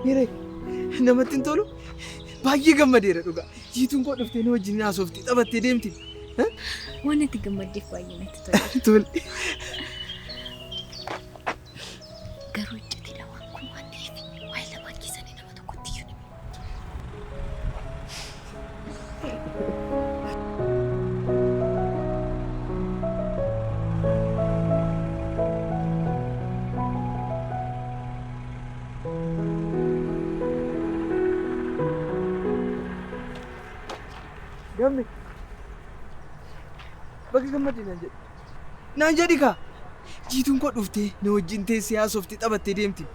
Hiree namatti hin tolu? Baay'ee gammadeera dhugaa. Jiituun koo dhuftee na wajjin haasofti taphattee deemti. Waan itti gammaddeef baay'ee natti tola. Tole. Garuu iccitiidha waan kun waan ta'eef waa'ee lamaan keessanii nama tokkotti iyyuu hin himu. Gamme. Baga gammadde naan jedhi. Naan jedhi kaa. Jiituun koo dhuftee na wajjin teessee haasofti taphattee deemti.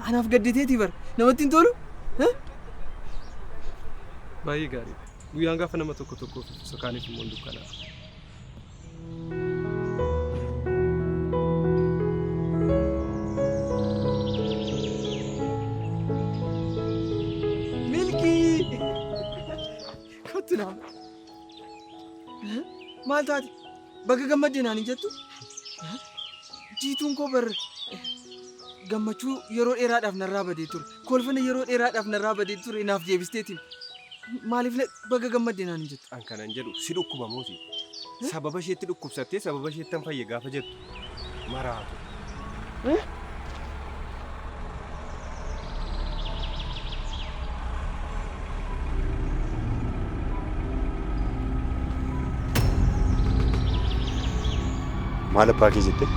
Anaaf gadditeeti bara. Namatti hin tolu? Baay'ee gaariidha. Guyyaan gaafa nama tokko tokkoof ibsu kaaniif immoo hin dukkanaa'a. Milkii! Kottu naa. Maal taate? Baga gammadde naan hin jettu? Jiituun koo bar gammachuu yeroo dheeraadhaaf narraa badee ture. Kolfana yeroo dheeraadhaaf narraa badee ture naaf deebisteeti. Maaliif baga gammadde naan hin jettu? An kanan jedhu si dhukkuba mooti. Sababa isheetti dhukkubsattee sababa isheetti an fayye gaafa jettu maraatu. Maal abbaa kee jette?